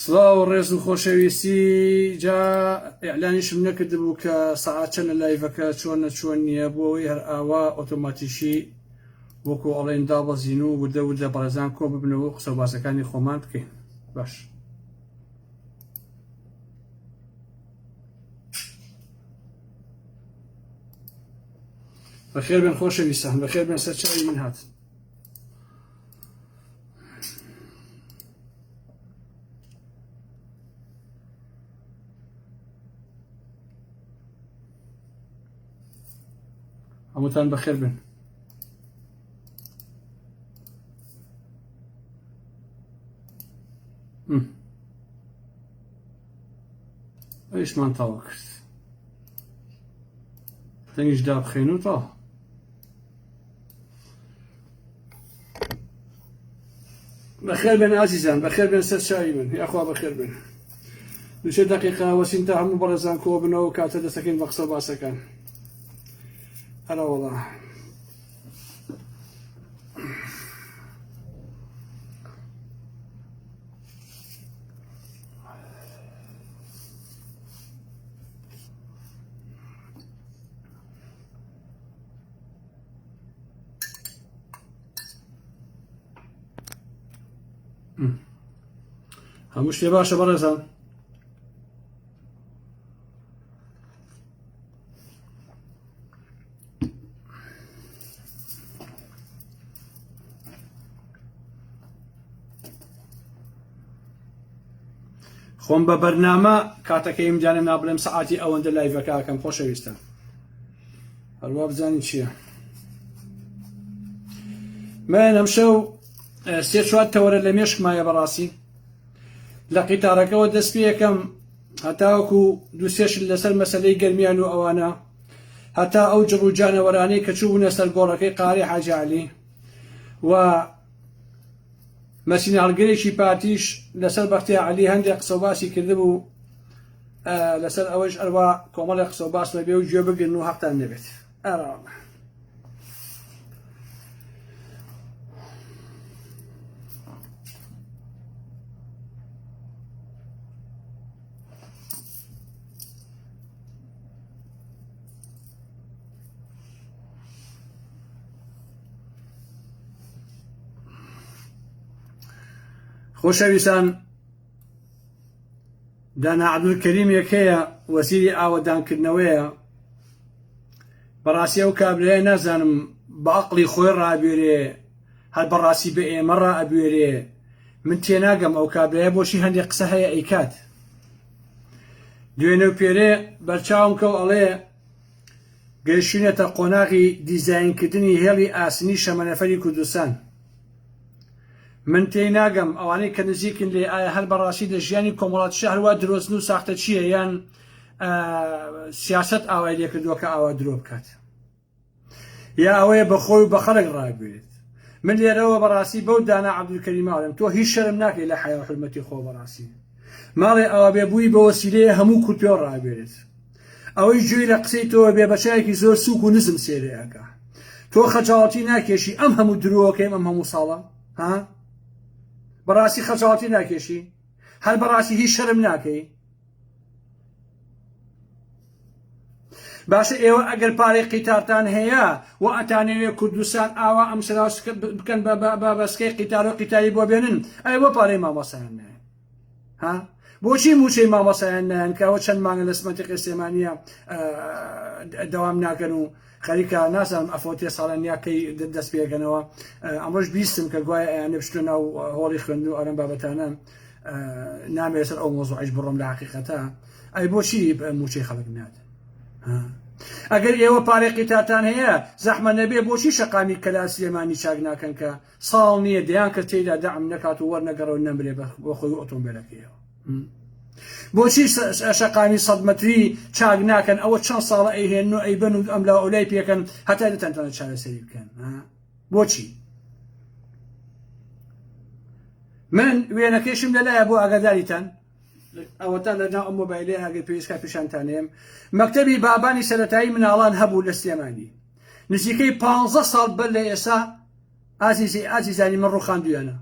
سڵاو و ڕێز و خۆشەویستی جا ئیعلانیشم نەکردبوو کە سەعات چەنە لایڤەکە چۆنە چۆن نییە بۆ ئەوەی هەر ئاوا ئۆتۆماتیکی وەکو ئەڵێن دابەزین و وردە وردە بەڕێزان کۆ ببنەوە و قسە و باسەکانی خۆمان بکەین باش بەخێر بێن خۆشەویستان بەخێر بێن سەر چاوی من هات هەمووتان بەخێر بن ئەویشمان تەواو کرد دەنگیش دابخێن و تەواو بەخێر بێن ئازیزان بەخێر بێن سەر چاوی من یاخوا بەخێر بێن دوسێ دقیقە وەسین تا هەموو بەڕێزان کۆ بنەوە کاتە دەستەکەین بە قسە باسەکان ئەرەوەڵا هەموو شتێ باشە بەڕێزان خۆم بە بەرنامە کاتەکەیم دیانە نابڵێم سەعاتی ئەوەندە لایڤەکەکەم خۆشەویستە هەروا بزانین چییە من ئەمشەو سێ چوار تەوەرە لە مێشکمایە بەڕاستی لە قیتارەکەەوە دەست پێ یەکەم هەتاوەکو دووسێشت لەسەر مەسلەی گەرمیان و ئەوانە هەتا ئەو جڕ و جانەوەرانەی کە چووبوونە سەر گۆڕەکەی قاری حاجی عەلی و مەسینە هەڵگرێکی پارتیش لەسەر بەختیار عەلی هەندێک قسە و باسی کردبوو لەسەر ئەوەیش ئەروا کۆمەڵێک قسە و باس مەبێ و گوێ بگرن و هەقتان نەبێت ئەرا خۆشەویستان دانا عەبدولکەریم یەکەیە وەزیری ئاوەدانکردنەوەیە بەڕاستی ئەو کابرایە نازانم بە ئەقڵی خۆی ڕابێرێ هەر بەڕاستی بە ئێمە ڕائەبوێرێ من تێناگەم ئەو کابرایە بۆچی هەندێک قسە هەیە ئەیکات دوێنێ و پێرێ بەرچاوم کەو ئەڵێ گەیشتوینەتە قۆناغی دیزاینکردنی هێڵی ئاسنی شەمەنەفەری کوردستان. من تێی ناگەم ئەوانەی کە نزیکن لێ ئایا هەر بەڕاستی لە ژیانی کۆمەڵاتیشا هەروا درۆزن و ساختەچییە یان سیاسەت ئاوای لێکردووە کە ئاوا درۆ بکات. یا ئەوەیە بە خۆی و بە خەڵک ڕابوێرێت. من لێرەوە بەڕاستی بەو دانا عەبدولکەریمە ئەڵێم تۆ هیچ شەرم ناکەی لە حەیا و حورمەتی خۆ بەڕاستی ماڵێ ئەوە بێ بووی بە وەسیلەیە هەموو کورد پێ ڕابوێرێت ئەوەی گوێی لە قسەی تۆ بێ بە چاوێکی زۆر سووک و نزم سێرێ ئەکا تۆ خەجاڵەتی ناکێشی ئەم هەموو درۆکەیم ئەم هەموو ساڵە ها بەڕاستی خەجاڵەتی ناکێشی هەر بەڕاستی هیچ شەرم ناکەی باشە ئێوە ئەگەر پارەی قیتارتان هەیە و ئەتانەوێ کوردستان ئاوا ئەم سراس بکەن بە بەسکەی قیتار و قیتاری بۆ بێنن ئەی بۆ پارەی مامۆسایان نایەن ها بۆچی موچەی مامۆسایان نایەن کە ئەوە چەند مانگە لە سمەتیقی سلێمانیە دەوام ناکەن و خەریکە نازانم ئەفۆتێ ساڵان یا کەی دەست پێکەنەوە ئەمڕۆش بیستم کە گوایە ئەیانە بچنە ناو هۆڵی خوێندن و ئەرەم بابەتانە نامەوێت سەر ئەو مۆزوعیش بڕۆم لە حقیقەتە ئەی بۆچی موچەی خەڵک نادەن ئەگەر ئێوە پارەی قیتاتان هەیە زەحمە نەبێ بۆچی شەقامی کەلا سلێمانی چاک ناکەن کە ساڵ نییە دەیان کە تێدا دەعم نەکات و وەرنەگەڕەوە نەمرێ بۆ خۆی و ئۆتۆمبیلەکەیەوە بۆچی شەقامی سەد مەتری چاک ناکەن ئەوە چەند ساڵە ئەیهێن و ئەیبەن و ئەملا ئەولای پێکەن هەتا دەتەنتوانن چارەسەری بکەن بۆچی من وێنەکەیشم لەلایە بۆ ئاگاداریتان ئەوەتا لە ناو ئەم مۆبایلەیە ئەگەر پێویست کا پیشانتانێم مەکتەبی بابانی سەرەتایی مناڵان هەبوو لە سلێمانی نزیکەی پ ساڵ بەر لە ئێسا ئازیزی ئازیزانی من ڕوخاندویانە.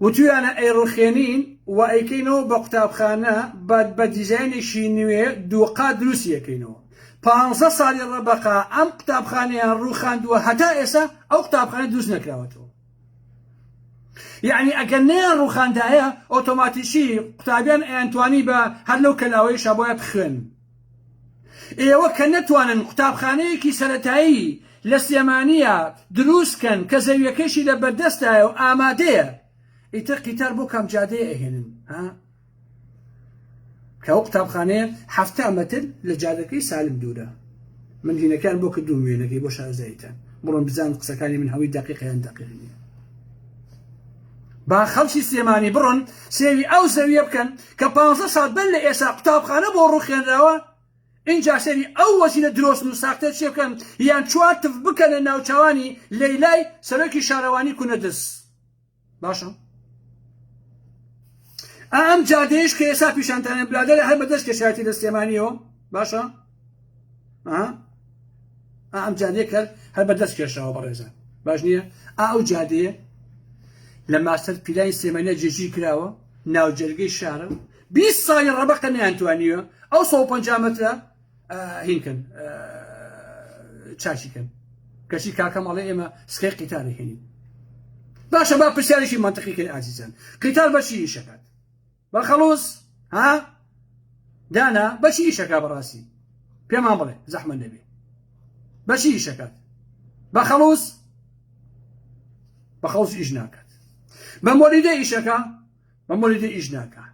وتویانە ئەیڕوخێنین و ئەیکەینەوە بە قوتابخانە بە بە دیزاینێکی نوێ دووقات دروستی ئەکەینەوە. پانزە ساڵی ڕەبەقە ئەم قوتابخانەیان ڕووخاندووە هەتا ئێستا ئەو قوتابخانە دروست نەکراوەتەوە. یەعنی ئەگەر نەیان ڕووخاندایە ئۆتۆماتیکی قوتابیان ئەیانتوانی بە هەر لەو کەلاوەیشا بۆیان بخوێنن. ئێوە کە نەتوانن قوتابخانەیەکی سەرەتایی لە سلێمانییە دروست کەن کە زەویەکەیشی لە بەردەستایە و ئامادەیە ئیتر قیتار بۆ کام جادەیە ئەهێنن ها؟ کە ئەو قوتابخانەیە 70 مەتر لە جادەکەی سالم دوورە من هینەکان بۆ کردووم وێنەکەی بۆ شارەزاییتان بڕۆن بزان قسەکانی من هەوی دقیقە یان دقیق نییە با خەڵکی سلێمانی بڕۆن سێوی ئەو زەویە بکەن کە پ ساڵ بەر لە ئێسا قوتابخانە بۆ ڕوخێنراوە اینجا سەری ئەو وەزیرە درۆسن و ساختە چێ بکەن یان چوار تف بکەنە ناوچوانی لەیلای سەرۆکی شارەوانی کونەدز باشە ئەم جادەیش کە ئێسا پیشانتانە برادەر هەر بەدەست کێشایەتی لە سلێمانیەوە باشە ئەم جادەیە کە هەر بەدەست کێشاوە بەڕێزان باش نییە ئەو جادەیە لە ماستەر پیلانی سلێمانیا جێگیر کراوە ناوجەرگەی شارە 20 ساڵی ڕەبەقە نەیانتوانیوە ئەو 150 مەترە هینکەن چاکی کەن کەچی کاکەم ئەڵێ ئێمە سکەی قیتار هێنین باشە با پرسیارێکی منطقی کەین ئازیزان قیتار بەچی ئیشەکات بە خەڵوز ها دانا بەچی ئیشەکە بەڕاستی پێمان بڵێ زەحمە نەبێ بەچی ئیشەکات بە خەڵوز بە خەڵوز ئیش ناکات بە مۆلیدە ئیشەکە بە مۆلیدە ئیش ناکا.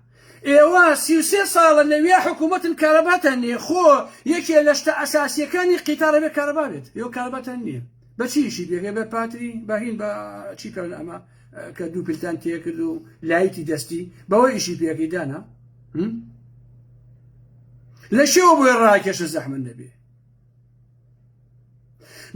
ئێوە 33 ساڵە لەویا حکوومەتن کارەباتان نییە خۆ یەکێ لە شتە ئەساسیەکانی قیتارە بێ کارەبا بێت ئێوە کارەباتان نییە بەچی ئیشی پێکەی بە پاتری بەهین بە چی پێ ئەمە کە دوو پلتان تێکرد و لایتی دەستی بەوە ئیشی پێەکەی دانا لە شێوە بۆی ڕاکێشە زەحمە نەبێ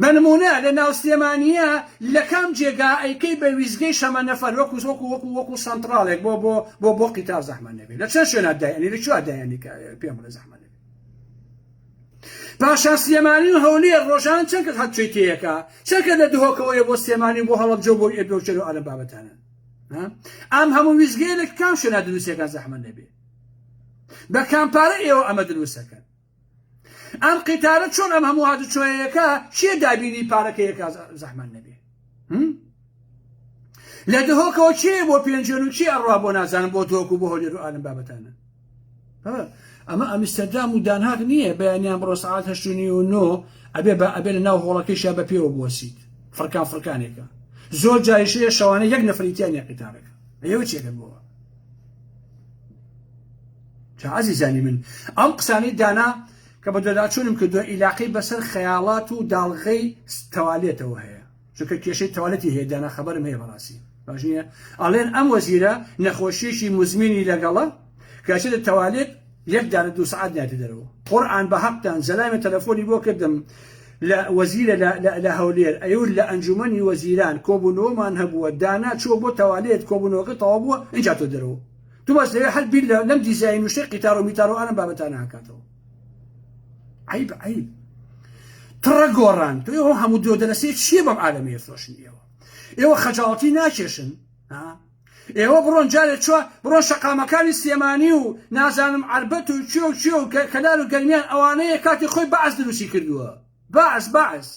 بە نمونە لە ناو سلێمانیە لە کام جێگا ئەیکەی بە ویزگەی شەمەنەفەر وەکو وەکو وەکو وەکو سانتراڵێک بۆ بۆ بۆ بۆ قیتار زەحمە نەبێ لە چەند شوێنات دایانی لە کوێ دایانی پێم بڵێ زەحمە نەبێ پاشان سلێمانی و هەولێر ڕۆژان چەند کەس هەتچۆی تێیەکە چەند کەس لە دهۆکەوەیە بۆ سلێمانی بۆ هەڵەبجە بۆ ئێدۆکچەر و ئالەم بابەتانە ئەم هەموو ویزگەیە لە کام شوێنە دروستەکان زەحمە نەبێ بە کام پارە ئێوە ئەمە دروستەکەن ئەم قیتارە چۆن ئەم هەموو هاتوچۆیەکە چیە دابینی پارەکەیەکە زەحمەت نەبێ لە دهۆکەوە چێ بۆ پێنجێن و چی ئەڕوا بۆ نازانم بۆ دهۆک و بۆ هەولێر و ئالم بابەتانە ئەمە ئەمستەردام و دانهاک نییە بەیانیان بڕۆ سعات هەشت و نیو و نۆ ئەبێ بە ئەبێ لە ناو هۆڵەکەیشا بە پێوە بوەسیت فڕکان فڕکانێکە زۆر جاریشەیە شەوانە یەک نەفریتیان نیە قیتارەکە ئەوە چێکە بۆوە جا ئازیزانی من ئەم قسانەی دانا کە بە دواداچوونم کردووە ئیلاقەی بەسەر خەیاڵات و داڵغەی تەوالێتەوە هەیە چونکە کێشەی تەوالێتی هەیە دانا خەبەرم هەیە بەڕاستی باش نییە ئەڵێن ئەم وەزیرە نەخۆشیەکی مزمینی لەگەڵە کەچێتە تەوالێت یەک دانە دوو سەعات ناتە دەرەوە قورئان بە حەقتان زەلامی تەلەفۆنی بۆ کردم لە وەزیرە لە هەولێر ئەیور لە ئەنجومەنی وەزیران کۆبوونەوەمان هەبووە دانا چووە بۆ تەوالێت کۆبوونەوەکە تەواو بووە ئینجا تۆ دەرەوە تو بەس لەوێ هەر بیر لەم دیزاین و شتەی قیتار و میتار و ئەم بابەتانە هەکاتەوە عیب عیب تڕە گۆڕان تۆ ئێوە هەموو دۆ دەرەسێ چییە بەم عالەمەیە فرۆشن ئێوە ئێوە خەجاڵەتی ناکێشن ئێوە بڕۆن جارێ چوە بڕۆن شەقامەکانی سلێمانی و نازانم عربەت و کوێ و کوێ و کەلار و گەرمیان ئەوانەیە کاتی خۆی بەعس دروستی کردووە بەعس بەعس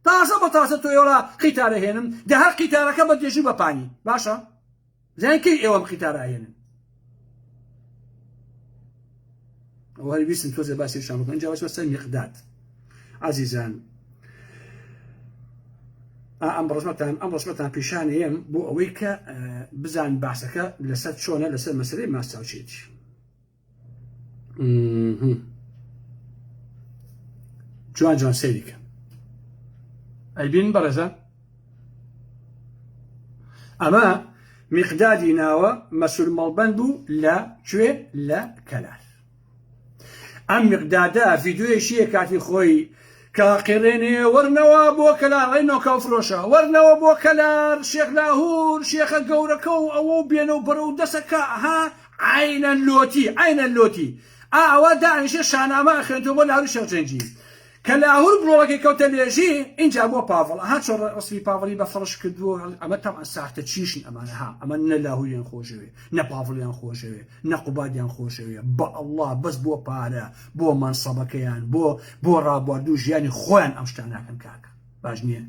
تازە بە تازە تۆیۆڵا قیتارە هێنم دە هەر قیتارەکە بە درێژی بە پانی باشە زیان کەی ئێوەم قیتارە ئەهێنن ئەوە هەر ویستم تۆزێ باسی شان بکەم جا بەسەر میقداد عزیزان ئەم ڕزمەتان ئەم ڕسمەتان پیشانەیەم بۆ ئەوەی کە بزان باسەکە لەسەر چۆنە لەسەر مەسلەی ماستاوچێتی جوان جوان سەیری کە ئەیبین بەڕێزان ئەمە میقدادی ناوە مەسول مەڵبەند بوو لە کوێ لە کەلار ئەم میقدادە ڤیدیۆیەکی کاتی خۆی کە قیڕێنێ وەرنەوە بۆ کەلار ئەی نۆکاو فرۆشە وەرنەوە بۆ کەلار شێخ لاهور شێخە گەورەکە و ئەوە و بێنە و بەرە و دەسەکە ها عەینەن لۆتی عەینەن لۆتی ئا ئەوە دانیشێ شانامە ئەخوێنتەوە بۆ لاهور شێخ جەنگی. کە لاهور گڵۆڵەکەی کەوتە لێژی ئینجا بۆ پاڤڵ ئەها چۆن ڕسمی پاڤڵی بە فەڕش کردووە ئەمە تەبعەن ساختە چیشن ئەمانە ها ئەمە نە لاهوریان خۆشەوێ نە پاڤڵیان خۆشەوێ نە قوبادیان خۆشەوێ بە ئەڵڵا بەس بۆ پارە بۆ مەنسەبەکەیان بۆ بۆ ڕابواردوو ژیانی خۆیان ئەم شتانە ناکەن کاکە باش نییە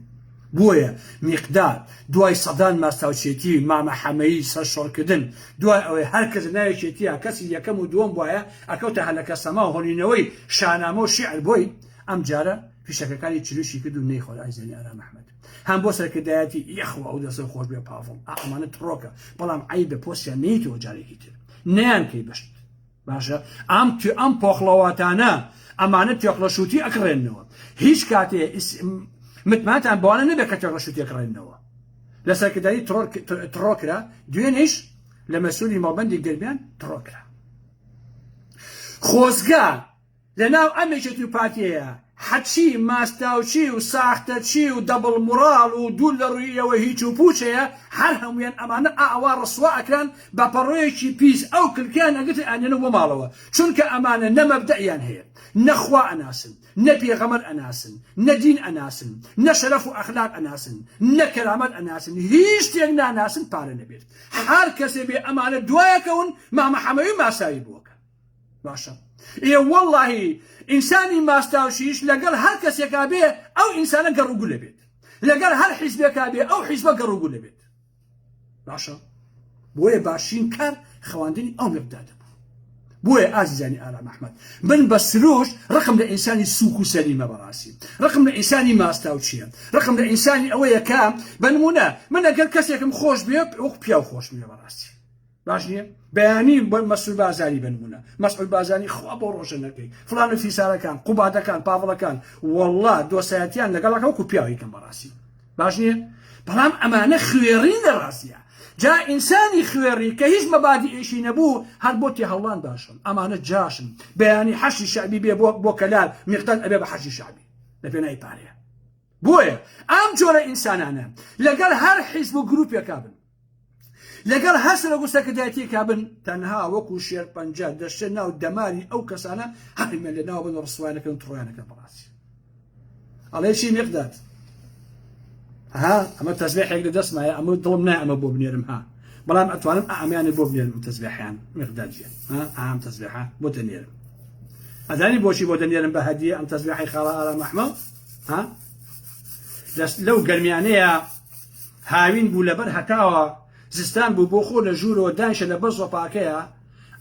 بۆیە میقداد دوای سەدان ماستاوچێتی مامە حەمەیی سەرشۆڕکردن دوای ئەوەی هەر کەس لە ناو یەکێتییا کەسی یەکەم و دووەم بوایە ئەکەوتە هەلەکە سەما و هۆنینەوەی شانامە و شیعر بۆی ئەم جارە فیشەکەکانی چروشی کرد و نەیخوارد ئازیزانی ئارام ئەحمەد هەم بۆ سەرکردایەتی یەخوا ئەو دەستە خۆش بێ پاڤڵ ئەمانە تڕۆکە بەڵام عەیبە پۆستیان نەیتەوە جارێکی تر نەیان کەی بەشت باشە ئەم ئەم پۆخڵەواتانە ئەمانە تێکڵەشوتی ئەکڕێنەوە هیچ کاتێ متمانتان بەوانە نەبێت کە تێکڵەشوتی ئەکڕێنەوە لە سەرکردایی تڕۆکرا دوێنێش لە مەسولی مەڵبەندی گەرمیان تڕۆکرا خۆزگە لەناو ئەم یەکێتی و پارتیەیە حەچی ماستاوچی و ساختەچی و دەبڵ موڕاڵ و دوور لە ڕووی ئێوە هیچ و پوچ هەیە هەر هەموویان ئەمانە ئاوا ڕسوا ئەکران بە پەڕۆیەکی پیس ئەو کلکەیان ئەگرتن ئەنێنەوە بۆ ماڵەوە چونکە ئەمانە نە مەبدەئیان هەیە نە خوا ئەناسن نە پێغەمبەر ئەناسن نە دین ئەناسن نە شەرەف و ئەخلاق ئەناسن نە کەرامەت ئەناسن هیچ شتێک ناناسن پارە نەبێت هەر کەسێ بێ ئەمانە دوایەکەون مامە حەمەوی ماساوی بووەکە باشە ئێ وەڵاهی ئینسانی ماستاوچیش لەگەڵ هەر کەسێکا بێ ئەو ئینسانە گەڕوگولە بێت لەگەڵ هەر حیزبێکا بێ ئەو حیزبە گەڕوگولە بێت باشە بۆیە باشترین کار خەواندنی ئەو مقدادە بوو بۆیە ئازیزانی ئارام ئەحمەد من بە سروش ڕقم لە ئینسانی سوک و سەلیمە بەڕاستی ڕقم لە ئینسانی ماستاوچیە ڕقم لە ئینسانی ئەوەیە کە بە نمونە من ئەگەر کەسێکم خۆش بێ وەک پیاو خۆش بێ بەڕاستی باش نییە بەیانی مەسعود بازانی بنمونە مەسعود بازانی خوا بۆ ڕۆژە نەکەی فلان و فیسارەکان قوبادەکان پاڤڵەکان والله دۆسایەتیان لەگەڵەکە وەکو پیاوی کەم بەڕاستی باش نییە بەڵام ئەمانە خوێڕین لە ڕاستیە جا ئینسانی خوێڕی کە هیچ مەبادی ئیشی نەبوو هەر بۆ تێهەڵان باشن ئەمانە جاشن بەیانی حەشی شەعبی بێ بۆ بۆ کەلار میقداد ئەبێ بە حەشی شەعبی لە پێناوی پارەیە بۆیە ئەم جۆرە ئینسانانە لەگەڵ هەر حیزب و گروپێکا بن لەگەڵ هەر سەرۆک و سەرکردایەتیەکا بن تەنها وەکو شێرپەنجە دەشتە ناو دەماری ئەو کەسانە هەرمە لە ناو بن ڕسوانەکەن تڕۆیانەکەن بەڕاستی ئەڵێ چی میقداد ها ئەمە تەزبیحێک لە دەستمایە ئەمە دڵم نای ئەمە بۆ بنێرم ها بەڵام ئەتوانم ئەمیانە بۆ بنێرم تەزبیحیان میقداد گیان ها ئەم تەزبیحە بۆ دەنێرم ئەزانی بۆچی بۆ دەنێرم بە هەدیە ئەم تەزبیحی خاڵە ئارام ئەحمە ها لەو گەرمیانەیە هاوین بوو لەبەر هەتاوە زستان بوو بۆ خۆ لە ژوورەوە دانیشە لەبەر زۆپاکەیە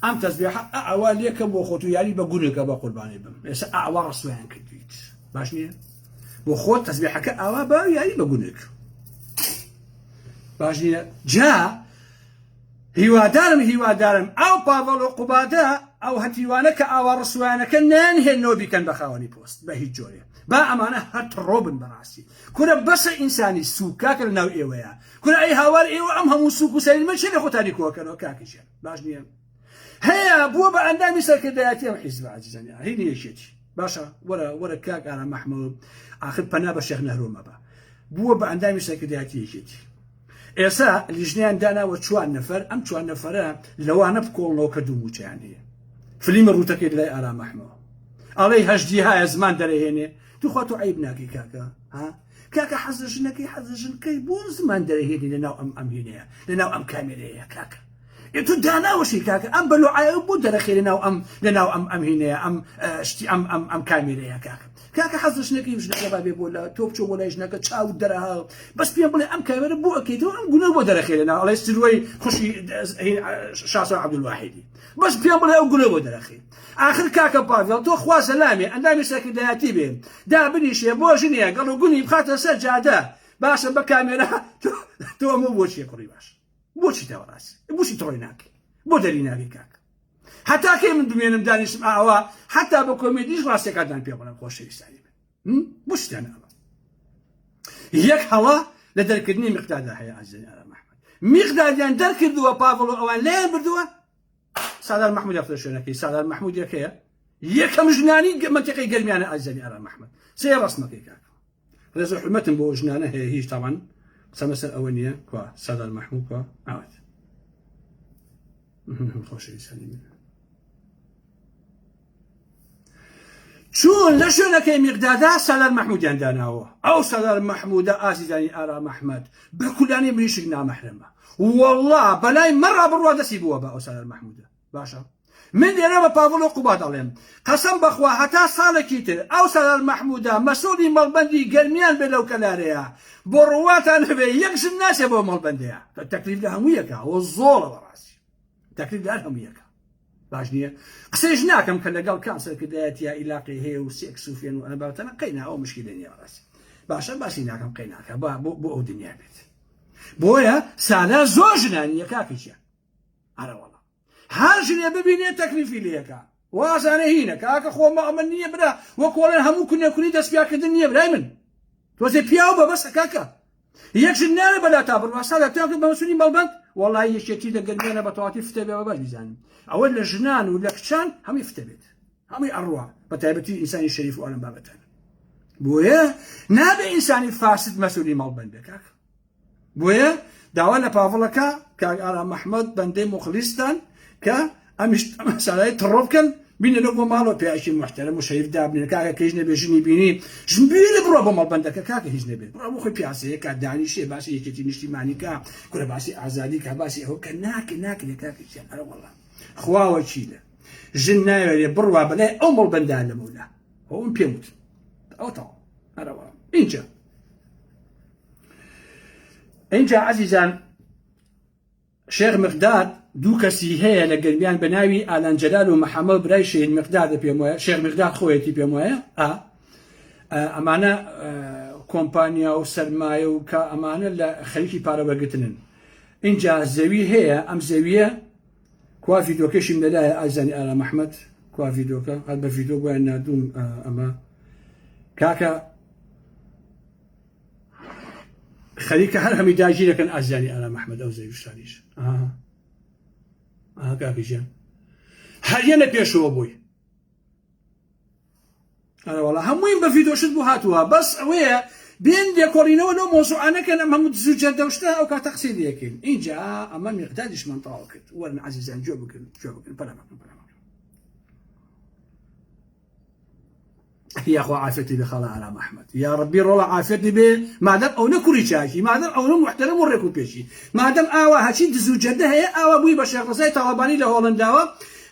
ئەم تەزبیحە ئەوە لێکە بۆ خۆت و یاری بە گونێکە بە قوربانی بم ئێستا ئاوا ڕسوایان کردویت باش نییە بۆ خۆت تەزبیحەکە ئاوا بە یاری بە گونێک باش نییە جا هیوادارم هیوادارم ئەو پاڤڵ و قوبادە ئەو هەتیوانە کە ئاوا ڕسوایانەکە نان هێنەوە بیکەن بە خاوەنی پۆست بە هیچ جۆرێ با ئەمانە هەر تڕۆ بن بەڕاستی کورە بەسە ئینسانی سوک کاکە لە ناو ئێوەیە کورە ئەی هاوار ئێوە ئەم هەموو سوک و سەلیمە چێ لە خۆتانی کۆکەنەوە کاکە گیان باش نییە هەیە بووە بە ئەندامی سەرکردایەتی ئەم حیزبە عزیزانی هینی یەکێتی باشە وەرە وەرە کاک ئارام مەحموود ئاخر پەنا بە شێخ نەهرۆ مەبە بووە بە ئەندامی سەرکردایەتی یەکێتی ئێسا لیژنەیان داناوە چوار نەفەر ئەم چوار نەفەرە لەوانە بکۆڵنەوە کە دوو موچەیان هەیە فلیمە ڕووتەکەی لای ئارام ئەحمەوە ئەڵێی هەشدی هایە زمان دەرەهێنێ توخوا تۆ عیب ناکەی کاکە ها کاکە حەز لە ژنەکەی حەز لە ژنکەی بۆ زمان دەرەهێنی لەناو ئەم ئەم هینەیە لەناو ئەم کامێرەیە کاکە ئێ تۆ داناوەشی کاکە ئەم بەلوعایە بۆ دەرەخێ لەناو ئەم لەناو ئەم ئەم هینەیە ئەم شتی ئەم ئەم ئەم کامێرەیە کاکە کاکە حەز لە ژنەکەی ژنەکە با بێ بۆ لە تۆ بچۆ بۆ لای ژنەکە چاو دەرەها بەس پێم بڵێ ئەم کامێرە بۆ ئەکەیتەوە ئەم گونە بۆ دەرەخێ لەناو ئەڵێ سروەی خوشی شاسوار عەبدولواحیدی بەس پێم بڵێ ئەو گونە بۆ دەرەخێ ئاخر کاکە پاڤێڵ تۆ خوا سەلامێ ئەندامی سەرکردایەتی بێ دابنیشێ بۆ ژنێ گەڵ و گونی بخاتە سەر جادە باشە بە کامێرا تۆ ئەمە بۆچیە کوڕی باش بۆچی تاوەڕاستی بۆچی تڕۆی ناکەی بۆ دەری ناکەی کاک هەتا کەی من بمێنم دانیشم ئاوا حتا بە کۆمێدیش ڕاستەکانتان پێ بڵێم خۆشەویستانی من بۆچتان ئەوە یەک هەڵە لە دەرکردنی میقدادا هەیە ئازیزانی ئارام ئەحمەد میقدادیان دەرکردووە پاڤڵ و ئەوان لێیان بردووە سالار محمود یافتە شوێنەکەی سالار محمود یەکەیە یەکەم ژنانی مەنتیقەی گەرمیانە ئازیزانی ئارام ئەحمەد سێ ڕەسمەکەی کاک ڕێز و حرمەتم بۆ ژنانە هەیە هیچ تاوان قسە لەسەر ئەوە نییە کوا سالار محمود کوا ئاوات خۆشەویستانی من. چوون لە شوێنەکەی میقدادا سالار مەحمودیان داناوە. ئەو سالار مەحمودە ئازیزانی ئارام ئەحمەد بە کولانەی مریشک نامەحرەمە. وەڵڵا بەلای مەڕا بڕوا دەستی بووە بە ئەو سالار مەحمودە. باشە من لێرە بە پاڤڵ و قوباد ئەڵێم قەسەم بەخوا هەتا ساڵێکی تر ئەو سالار مەحمودە مەسولی مەڵبەندی گەرمیان بێ لەو کەلارەیە بۆ ڕواتان هەبێ یەک ژن ناچێ بۆ مەڵبەندەیە تەکلیف لە هەموویەکە و زۆڵە بەڕاستی تەکلیف لە هەر هەموویەکە باش نییە قسەیش ناکەم کە لەگەڵ کام سەرکردایەتیا ئیلاقی هەیە و سێکس و فێن و ئەمە بابەتانە قەینا ئەو مشکلە نییە بەڕاستی باشە باسی ناکەم قەیناکە با بۆ ئەو دنیا بێت بۆیە سالار زۆر ژنانیە کاکە گیان ئەرەوەڵا هەر ژنێ ببینێ تەکلیفی لێکا وازانە هینە کاکە خۆمە ئەمە نییە برا وەکۆڵێن هەموو کونێ کونی دەستپیاکردن نییە برای من تۆزێ پیاو بە بەسە کاکە یەک ژن ناوێ بەلا تا بڕوا سالا تیان کرد بە مەسولی مەڵبەند وەڵی یەکێتی لە گەرمیانە بە تەواتی فتە بێ بە باش بیزانن ئەوە لە ژنان و لە کچان هەمووی فتە بێت هەمووی ئەڕوا بە تایبەتی ئینسانی شەریف و ئەلم بابەتان بۆیە نابێ ئینسانی فاسد مەسولی مەڵبەند بێ کاکە بۆیە داوا لە پاڤڵەکە کاک ئارام ئەحمەد بەندەی موخلیستان کە ئەمیش سالای تڕۆ بکەن بینەرەوە بۆ ماڵەوە پیاوێکی محتەرم و شەریف دابنێن کاکە کە هیچ نەبێ ژنی بینی ژن بوێرێ بڕوا بۆ مەڵبەندەکە کاکە هیچ نەبێت بڕوا بۆ خۆی پیاسەیە کا دانیشێ باسی یەکێتی نیشتیمانی کا کورە باسی ئازادی کا باسی ئەوە کە ناکرێ ناکرێ کاکە گیان ئەرە وەڵا خوا وەکیلە ژن ناوێرێ بڕوا بەلای ئەو مەڵبەندە لەمەولا ئەوم پێم وت ئەو تەواو ئەرە وەڵا ئینجا ئینجا عەزیزان شێخ مقداد دوو کەسی هەیە لە گەرمیان بە ناوی ئالان جەلال و محەممەد برای شەهید مقدادە پێم وایە شێخ مقداد خۆیەتی پێم وایە ئا ئەمانە کۆمپانیا و سەرمایە و کە ئەمانە لە خەریکی پارە وەرگرتنن اینجا زەوی هەیە ئەم زەویە کوا ڤیدۆکەشیم لەلایە ئازانی ئارام ئەحمەد کوا ڤیدۆکە هەر بە ڤیدۆ بۆیان نردوم ئەمە کاکە خەریکە هەر هەمی داگیرەکەن ئازیانی ئارام ئەحمەد ئەو زەویشتانیش ئاها کاکە گیان هەر یەنە پێشەوە بۆی ئەرەوەڵا هەموویم بە ڤیدۆشت بۆ هاتووە بەس ئەوەیە بێن لێکۆڵینەوە لەو مۆزوعانەکەن ئەم هەموو دز و جەردە و شتە ئەو کاتە قسەی لێکەین ئینجا ئەمە میقدادیشمان تەواو کرد وەرن عەزیزان گوێ بگرن گوێ بگرن پەلە مەکەن پەلە مەکەن یاخوا عافیەتی بێ خاڵە ئارام ئەحمەد یا ڕەبی ڕۆڵە عافیەتی بێ مادەم ئەو نە کوڕی چاکی مادەم ئەو نە موحتەرەم و ڕێک و پێکی مادەم ئاوا هەرچی دز و جەردە هەیە ئاوا بووی بە شێخ ڕەزای تاڵەبانی لە هۆڵەنداوە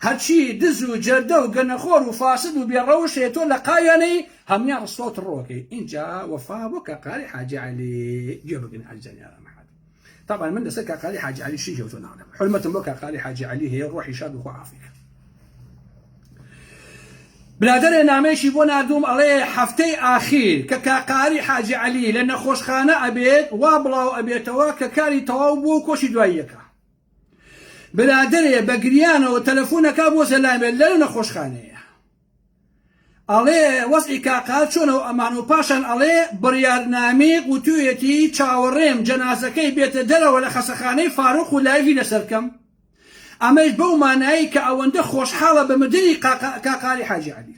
هەرچی دز و جەردە و گەنەخۆر و فاسد و بێڕەوش هەیە تۆ لە قاویانەی هەمویان ڕسوا و تڕۆکەی ئینجا وەفا بۆ کاقاری حاجی عەلی گوێ بگرن ئازیزانی ئارام ئەحمەد طبعا من لەسەر کاقاری حاجی عەلی شتی هێوتۆ ناڵێم حرمەتم بۆ کاقاری حاجی عەلی هەیە ڕۆحی شاد و خوا عافی کە برادەرێ نامەیەکی بۆ ناردووم ئەڵێ هەفتەی ئاخیر کە کاقاری حاجی عەلی لە نەخۆشخانە ئەبێت وا بڵاو ئەبێتەوە کە کاری تەواو بووە و کۆچی دواییەکە برادەرێ بە گریانەوە تەلەفۆنەکە بۆ زەلامێ لەو نەخۆشخانەیە ئەڵێ وەزعی کاقار چۆنە و ئەمان و پاشان ئەڵێ بڕیارنامیق وتویەتی چاوەڕێم جەنازەکەی بێتە دەرەوە لە خەسەخانەی فاروق و لایڤی لەسەر بکەم ئەمەیش بەو مانایەی کە ئەوەندە خۆشحاڵە بە مردنی کاقاری حاجی عەلی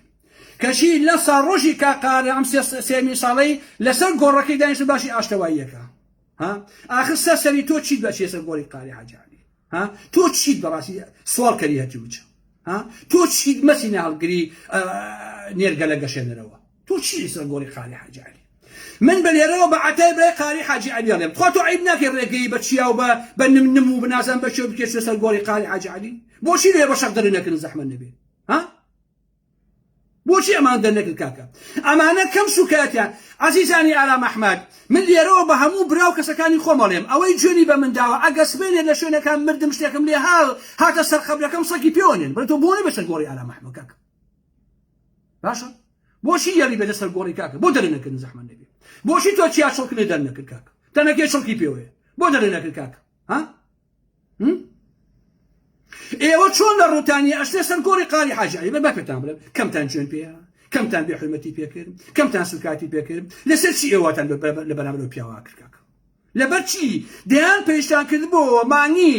کەچی لە ساڵڕۆژی کاقارە ئەم سێمین ساڵەی لەسەر گۆڕەکەی دانیشت و باسی ئاشتەواییەکە ها ئاخر سەر سەری تۆ چیت بەچێ سەر گۆڕی قاری حاجی عەلی ها تۆ چیت بەڕاستی سواڵ کەری هەتی وچە ها تۆ چیت مەسینە هەڵگری نێرگەلە گەشێنەرەوە تۆ چی لەسەر گۆڕی قاری حاجی عەلی من بە لێرەوە بە عەتای برای قاری حاجی عەلی ئەڵێم خوا تۆ عیب ناکەی ڕێگەی بە چیا و بە بە نم نم و بنازان بە چێ بکێشتە سەر گۆڕی قاری حاجی عەلی بۆچی لێ بە شەق دەرنەکردن زەحمەت نەبێ ها بۆچی ئەمان دەرنەکرد کاکە ئەمانە کەم سوکایەتیان عەزیزانی ئارام ئەحمەد من لێرەوە بە هەموو برا و کەسەکانی خۆم ئەڵێم ئەوەی جوێنی بە من داوە ئەگە سبەینێ لە شوێنەکان مردم شتێکم لێ هاتە سەر قەبرەکەم سەگی پێوە نێن بڵێ تۆ بۆ نەبێ سەر گۆڕی ئارام ئەحمەد کاکە باشە بۆچی یەڵی بێتە سەر گۆڕی کاکە بۆ دەرنەکردن زەحمەت نەبێ بۆچی تۆ چیا چڵک لێ دەرنەکرد کاکە تەنەکەی چڵکی پێوەیە بۆ دەرنەکرد کاکە ها ئێوە چۆن لە ڕووتانی ئەشتێ سەر گۆڕی قاری حاجی عەلی بە پێتان بڵێم کەمتان جوێن پێ کەمتان بێ حرمەتی پێکرد کەمتان سوکاتی پێکرد لەسەر چی ئێوەتان لە بەرامبەر ئەو پیاوە کرد کاکە لەبەر چی دەیان پەیشتان کردبۆوە مانگی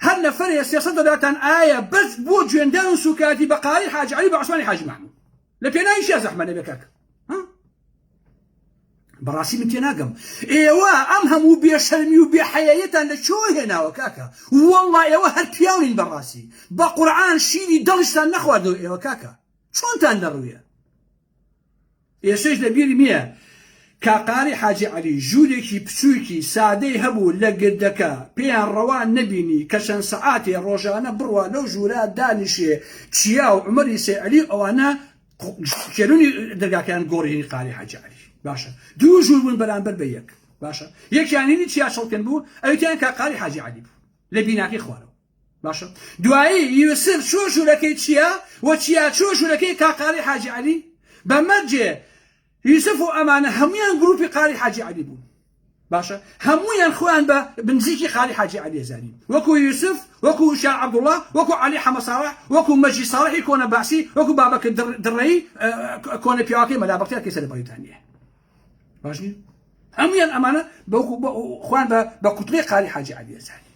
هەر نەفەرێ 300 دۆلارتان ئایا بەس بۆ جوێندان و سوکاتی بە قاری حاجی عەلی بە عوسمانی حاجی مەحموود لە پێناوی چیا زەحمە نەبێ کاکە بەڕاستی من تێناگەم ئێوە ئەم هەموو بێشەرمی و بێحەیاییتان لە کوێوە هێناوە کاکە وەڵڵا ئێوە هەر پیاو نین بەڕاستی بە قورعان شیری دڵیشتان نەخواردەوە ئێوە کاکە چۆنتان لە ڕوویە؟ ئێسەیش لە بیرم یە کاقاری حاجی عەلی ژوورێکی پچووکی سادەی هەبوو لە گردەکە، پێیان ڕەوا نەبینی کە چەند سەعاتێ ڕۆژانە بڕوا لەو ژوورە دانیشێ، چیا و عومەری سەیعەلی و ئەوانە کێلونی دەرگاکەیان گۆڕی هینی قاری حاجی عەلی. باشە دوو ژوور بوون بەرامبەر بە یەک. باشە یەکیان هینی چیا چڵکن بوو، ئەویتیان کاقاری حاجی عەلی بوو لە بیناکەی خوارەوە. باشە دوایی یوسف چوە ژوورەکەی چیا و چیا چوە ژوورەکەی کاقاری حاجی عەلی بە مەرجێ یوسف و ئەمانە هەمویان گروپی قاری حاجی عەلی بوون باشە هەمویان خۆیان بە بنزیکی قاری حاجی عەلی زانین وەکو یوسف وەکو شا عەبدوڵڵا وەکو عەلی حەمە ساڵح وەکو مەجی ساڵحی کۆنە بەعسی وەکو بابەکە دڕەیی کۆنە پیاوەکەی مەلا بەختیار کەسە لە بەریتانیا باش نییە هەمویان ئەمانە بەوکو خۆیان بە کوتلەی قاری حاجی عەلی زانی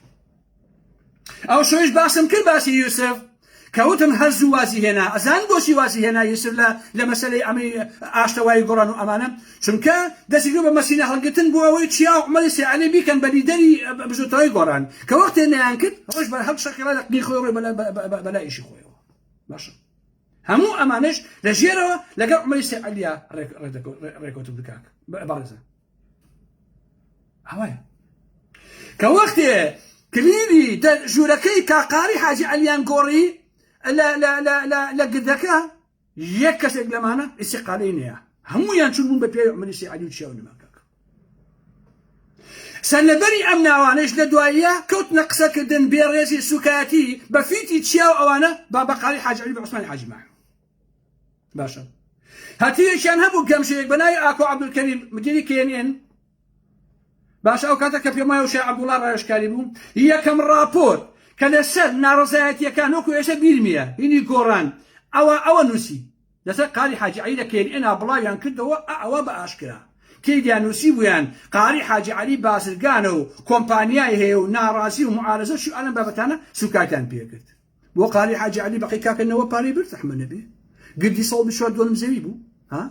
ئەو شەویش باسم کرد باسی یوسف کە وتم هەر زوو وازی هێنا ئەزان بۆچی وازی هێنا یوسف لە لە مەسەلەی ئەمەی ئاشتەوایی گۆڕان و ئەمانە چونکە دەستی کرد بە مەسینە هەڵگرتن بۆ ئەوەی چیا و عومەری سێعەلی بیکەن بە لیدەری بزوتنەوەی گۆڕان کە وەختێ نەیان کرد ڕۆژ بە هەر شەقیڕا لە قنی خۆی ڕۆی بەلا ئیشی خۆیەوە باشە هەموو ئەمانەش لە ژێرەوە لەگەڵ عومەری سێعەلیا ڕێکەوتن بکاک بەڕێزە ئەوەیە کە وەختێ کلیلی ژوورەکەی کاقاری حاجی عەلیان گۆڕی لە گردەکە یەک کەسێک لەمانە ئیسیقالەی نییە هەمویان چون بوون بە پێی عمری عەلی و چیاو نماکەک سەرلەبەری ئەم ناوانەش لە دواییە کەوتنە قسەکردن بێڕێزی سوکایەتی بە فیتی چیا و ئەوانە با بەقالی حاجی عەلی بە عوسمانی حاجی ماحو باشە هەتیوێکیان هەبوو گەمژەیەک بە ناوی ئاکۆ عەبدولکەریم مدیری KNN باشە ئەو کاتە کە پێم وایە شای عەبدوڵڵا ڕاوێژکاری بوو یەکەم ڕاپۆرت کە لەسەر ناڕەزایەتیەکان وەکو ئێستا بیرمیە هینی گۆڕان ئەوە ئەوە نووسی لەسەر قاری حاجی عەلی لە KNN بڵاویان کردەوە ئەوە بە ئاشکرا تێیدا نووسی بوویان قاری حاجی عەلی بازرگانە و کۆمپانیای هەیە و ناڕازی و معارەزە و ئەم بابەتانە سوکایتیان پێکرد بۆ قاری حاجی عەلی بەقەی کاکە نەوە پارەی برد زەحمە نەبێ گردی 124 دۆنم زەوی بوو ها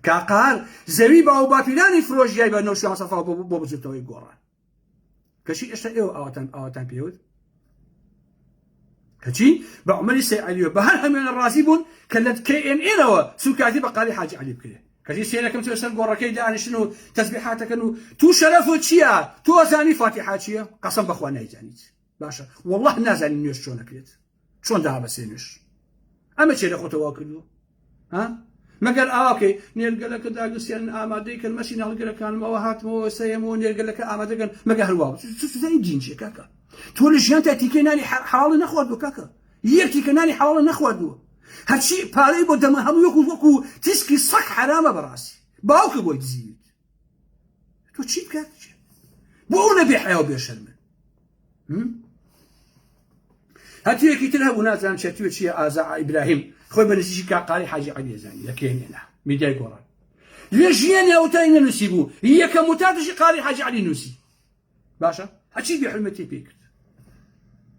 کاقار زەوی باو باپیرانی فرۆژیای بە نەوشیان سەفا بۆ بزوتەوەی گۆڕان کەچی ئێستا ئێوە ئاواتان ئاواتان پێوت کەچی بە عمری سێ عەلیوە بە هەر هەموێنە ڕازی بوون کە لە KNN-ەوە سوکاتی بە قاری حاجی عەلی بکرێت کەچی سێرەکەم چۆ سەر گۆڕەکەی دانیشتن و تەسبیحاتەکەن و تو شەرەف و چییە تۆ زانی فاتیحا چییە قەسەم بەخوا نایزانیت باشە والله نازانی نوێژ چۆن ئەکرێت چۆن دابەسێ نوێژ ئەمە چێ لە خۆتەوە کردووە ها مەگەر ئاواکەی نێرگەلەکە داگرسیان ئامادەی کەن مەسی ناڵگرەکانمەوە هاتمەوە سەیەمەوە نێرگەلەکە ئامادەکەن مەگە هەروە سوزانی دین چیە کاکە تۆ لە ژیان تا تیکەی نانی حاڵی نەخواردووە کاکە یەک تیکە نانی حاڵە نەخواردووە هەرچی پارەی بۆ دەمە هەموو وەکو وەکو تیسکی سەک حرامە بەڕاستی باوکە بۆی دزیویت تۆ چی بکات بۆ ئەو نەبێ حیا و بێشەرمن هەتوێکی تر هەبوو نازانم چەتوێ چییە ئازا ئیبراهیم خۆی بە نزیکی کاقاری حاجی عەلی زانی لە کێنێنا میدیای گۆڕان لە ژیانی ئەوتای نەنووسی بوو یەکەم وتار دژی قاری حاجی عەلی نووسی باشە هەچی بێحرمەتی پێ کرد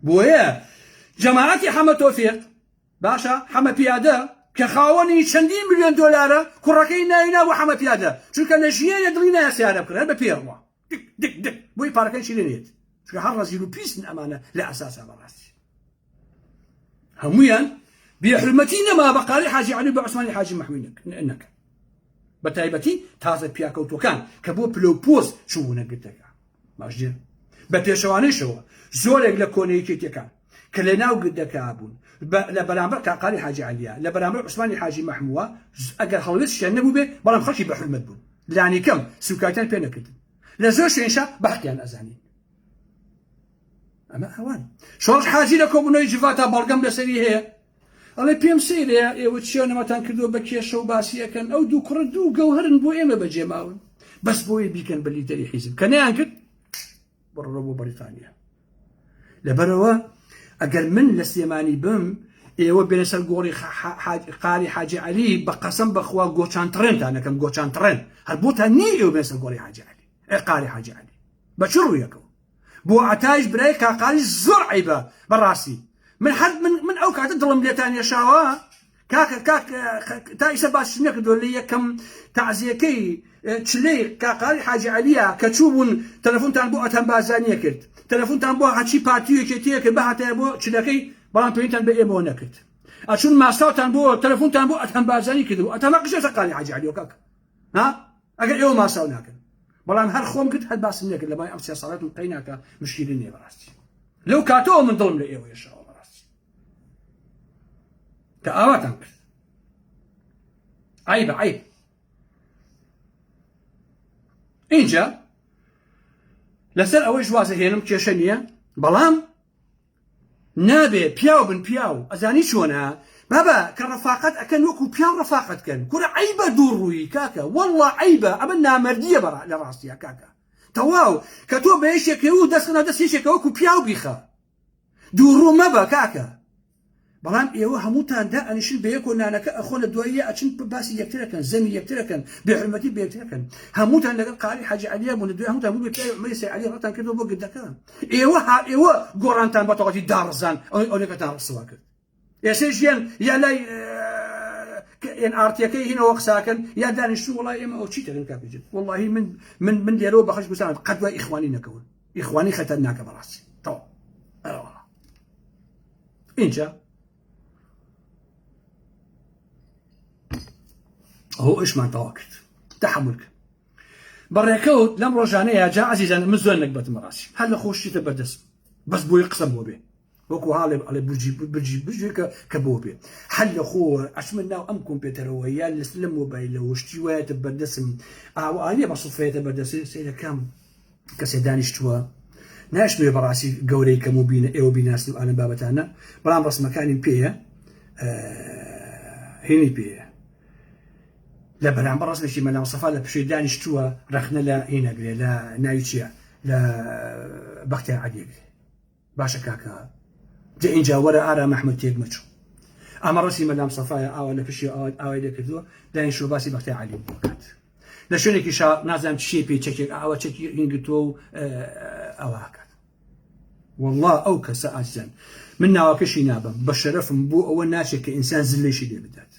بۆیە جەماعەتی حەمە تۆفیق باشە حەمە پیادە کە خاوەنی چەندین ملیۆن دۆلارە کوڕەکەی ناوی نابوو حەمە پیادە چونکە لە ژیانێ دڵی نایە سیارە بکڕێ بە پێ ڕوا دک دک دک بۆی پارەکەی چی لێنێت چونکە هەر ڕەزیل و پیسن ئەمانە لە ئەساسا بەڕاستی هەمویان بێحرمەتی نەما بە قاری حاجی عەلی بە عوسمانی حاجی مەحوی نەکەن بە تایبەتی تازە پیاکەوتوەکان کە بۆ پلە و پۆست چوونە گرتەکە باش نیە بە پێشەوانەیشەوە زۆرێک لە کۆنە یەکێتیەکان کە لە ناو گردەکە بوون لە بەرامبەر کاقاری حاجی عەلیە لە بەرامبەر عوسمانی حاجی مەحمووە ئەگەر هەڵوێستیان نەبوو بێ بەڵام خەڵکی بە حورمەت بوون لانیکەم سوکایتیان پێ نەکردن لە زۆر شوێنشا بە حەقیان ئەزانین ئەمە ئەوان شۆڕش حاجی لە کۆبوونەوەی جڤاتا بەڵگەم لەسەری هەیە ئەڵێ پێم سەیرەیە ئێوە چیە نەمەتان کردووە بە کێشە و باسی ئەکەن ئەو دوو کوڕە دوو گەوهەرن بۆ ئێمە بەجێ ماون بەس بۆیە بیکەن بە لیدەری حیزب کە نەیان کرد بڕۆ بۆ بەریتانیا لەبەرەوە ئەگەر من لە سلێمانی بم ئێوە بێنە سەر گۆڕی قاری حاجی عەلی بە قەسەم بەخوا گۆچان تڕێنتان نەکەم گۆچان تڕێن هەر بۆتان نییە ئێوە بێنە سەر گۆڕی حاجی عەلی قاری حاجی عەلی بە چ ڕوویەکەوە بۆ عەتایش برای کاقالی زۆر عەیبە بەڕاستی من هەر من من ئەو کاتە دڵم لێتان یەشاوە کاکە کاک تا ئیسە باسی نەکردو لە یەکەم تەعزیەکەی چلەی کاقالی حاجی عەلیە کە چوو بوون تەلەفۆنتان بۆ ئەتەم بازانیە کرد تەلەفۆنتان بۆ هەچی پارتی یەکێتیە کرد بەهاتایە بۆ چلەکەی بەڵام پێویستان بە ئێمەوە نەکرد. ئەچون ماساوتان بۆ تەلەفۆنتان بۆ ئەدهەم بارزانی کردبوو ئەتەمە قژێتە قاری حاجی عەلیەوە کاکە ها ئەگەر ئێوە ماساو ناکەن بەڵام هەر خۆم کرد هەر باسم نەکرد لەمای ئەم سێ ساڵەتم قەی ناکە مشکیلە نییە بەڕاستی لەو کاتەوە من دڵم لە ئێوە یشاوە بەڕاستی کە ئاواتان کرد عیبە عیب اینجا لەسەر ئەوەیش وازە هێنم کێشە نییە بەڵام نابێ پیاو بن پیاو ئەزانی چۆنە بابە کە ڕەفاقەت ئەکەن وەکو پیاو ڕەفاقەت کەن کورە عەیبە دوو ڕووی کاکە واللە عەیبە ئەمە نامەردیە بەڕا لە ڕاستیە کاکە تەواو کە تۆ بە یەکێک و دەستخنا دەست یەکێکە وەکو پیاو بیخە دوو ڕوو مەبە کاکە بەڵام ئێوە هەمووتان دا ئەنیشن بەیەکۆ نانەکە ئەخۆن لە دواییە ئەچن باسی یەکترەکەن زەمی یەکترەکەن بێحورمەتی بە یەکترەکەن هەمووتان لەگەڵ قاری حاجی عەلیە بوون لە دوای هەمووتان بوو بە پیاوی عومەری سەید عەلی ڕەتان کردەوە بۆ گردەکە ئێوە ها ئێوە گۆڕانتان بە تەواوەتی داڕزان ئەوەی ئەولەکەتان ڕسوا کرد ئێستا ژیان یا لای ئێن ئارتیەکەی هینەوە قساکەن یا دانیشتو وڵای ئێمە ئەو چی دەکەن کاکە واللهی من من من لێرەوە بەخش گوتان قەت دوای ئیخوانی نەکەون ئیخوانی خەتەرناکە بەڕاستی تەواو ئەرەوەڵا ئینجا ئەو ئیشمان تەوا کرد تەحمل کرد بەڕێکەوت لەم ڕۆژانەیە جا عزیزان من زۆر نەگبەتم ڕاستی هەر لە خۆشیتە بەردەست بەس بۆی قسەم بۆ بێ وەکو هاڵێ ئەڵێ بجی بجی بجی کە کە بۆ بێ هەر لە خۆ ئەچمە ناو ئەم کۆمپیوتەرەوە یا لەس لە مۆبایلەوە شتی وایەتە بەردەسم ئاوانیە بە سوفەیەتە بەردەسم سەیرەکەم کەسێ دانیشتووە ناشمەوێ بەڕاستی گەورەی کەم و بینە ئێوە بیناسن و ئالم بابەتانە بەڵام ڕسمەکانی پێیە هینی پێیە لە بەرامبەر ڕسمێکی مەلا مستەفا لە پشوی دانیشتووە ڕەخنە لە هینەگرێ لە ناوی چییە لە بەختیار عەلیەگرێ باشە کاکە جا ئینجا وەرە ئارام ئەحمەد تێک مەچوو ئەمە ڕەسی مەلام سەفایە ئاوا لە پشتی ئاوای لێ کردووە دانیشتووە باسی بەختیار عەلی بکات لە شوێنێکی شا نازانم چیە پێی چەکێک ئاوا چەکی هینگرتووە و ئەوە کات والله ئەو کەسە ئازیزان من ناوەکەشی نابم بە شەرەفم بۆ ئەوە ناچێت کە ئینسان زلێشی لێ بدات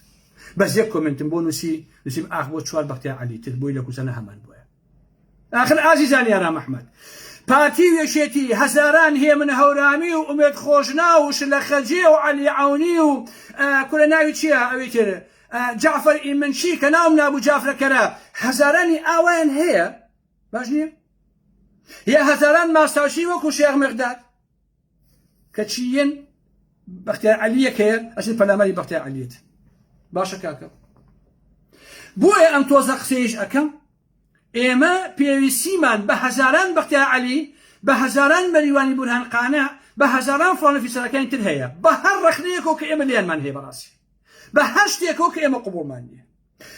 بەس یەک کۆمنتم بۆ نووسی نووسیم ئاخ بۆ چوار بەختیار عەلی تر بۆی لە کوزەنە هەمان بۆیە ئاخر ئازیزانی ئارام ئەحمەد پارتی و یەکێتی هەزاران هێمن هەورامی و ئومێد خۆشناو و شلە خەجێ و عەلی عەونی و کورە ناوی چییە ئەوی تر جەعفەر ئیمنچی کە ناوم نابوو جافرە کەرە هەزارانی ئاوایان هەیە باش نییە یا هەزاران ماستاوچی وەکو شێخ مقداد کە چیین بەختیار عەلیەک هەیە ئەچن پەلاماری بەختیار عەلیت باشە کاکە بۆیە ئەم تۆزە قسەیش ئەکەم ئێمە پێویستیمان بە هەزاران بەختیار عەلی، بە هەزاران مەریوانی بورهان قانع، بە هەزاران فڵان و فیسارەکانی تر هەیە، بە هەر ڕەخنەیەکەوە کە ئێمە لێیانمان هەیە بەڕاستی، بە هەر شتێکەوە کە ئێمە قبوڵمان نییە،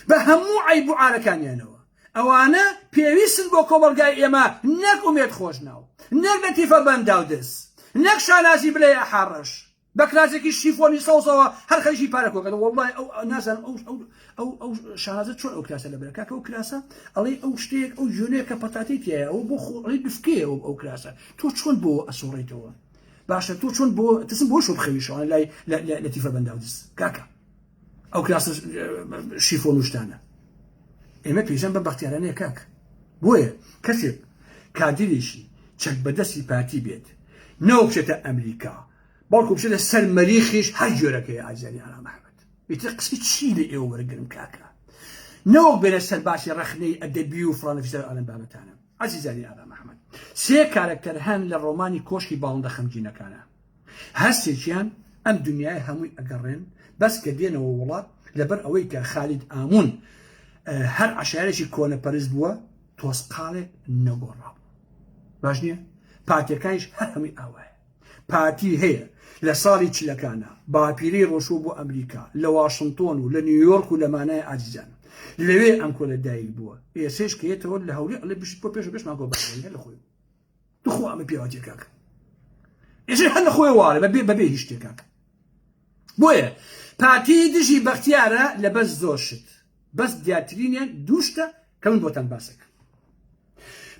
بە هەموو عەیب و عارەکانیانەوە، ئەوانە پێویستن بۆ کۆمەڵگای ئێمە نەک ئومێد خۆشناو، نەک لەتیفە بەنداودز، نەک شانازی بلەی ئەحاڕەش. بە کراسێکی شیفۆنی سەوزەوە هەر خەریکی پارە کۆکەن وەڵڵای ئەو نازانم ئەو ئەو ئەو ئەو شانازە چۆن ئەو کراسە لەبەرە کاکە ئەو کراسە ئەڵێ ئەو شتێک ئەو جوێنەیە کە پەتاتەی تایە ئەو بۆ خۆ ئەڵێ دفکەیە ئەو ئەو کراسە تۆ چۆن بۆ ئەسوڕیتەوە باشە تۆ چۆن بۆ تسم بۆ شۆ بخەویشەوە لای لەتیفە بەنداودز کاکە ئەو کراسە شیفۆن و شتانە ئێمە پێشان بە بەختیارانەیە کاک بۆیە کەسێک کادیرێکی چەک بەدەستی پارتی بێت نەوە بچێتە ئەمریکا بەڵکو بچێتە سەر مەریخیش هەر گوێرەکەی ئازیانی ئارام ئەحمەد ئیتر قسەی چی لە ئێوە وەرگرم کاکە نەوەک بێنە سەر باسی ڕەخنەی ئەدەبی و فڵان و فیسار ئالەم بابەتانە عەزیزانی ئارام ئەحمەد سێ کارەکتەر هەن لە ڕۆمانی کۆشکی باڵندە خەمگینەکانە هەرسێکیان ئەم دنیای هەمووی ئەگەڕێن بەس کە دێنەوە وڵات لەبەر ئەوەی کە خالید ئامون هەر عەشایەرێکی کۆنەپەرست بووە تۆزقاڵێک نەگۆڕابوو باش نییە پارتیەکانیش هەر هەمووی ئاوایە پارتی هەیە لە ساڵی چلەکانا باپیرەی ڕۆشووە بۆ ئەمریکا لە واشنتۆن و لە نیویۆرک و لە مانای ئازیزان لەوێ ئەمکۆ لە دایک بووە ئێسێش کە یەتەوە لە هەولێر ئەڵێ بشت بۆ پێش پێش ماگۆ بارزانی هەر لە خۆی تخوا ئەمە پێوەتیە کاکە ئێسێ هەر لە خۆی وارە بەبێ بەبێ هیچ شتێک کاکە بۆیە پارتی دژی بەختیارە لە بەس زۆر شت بەس دیارترینیان دوو شتە کە من بۆتان باسەکەم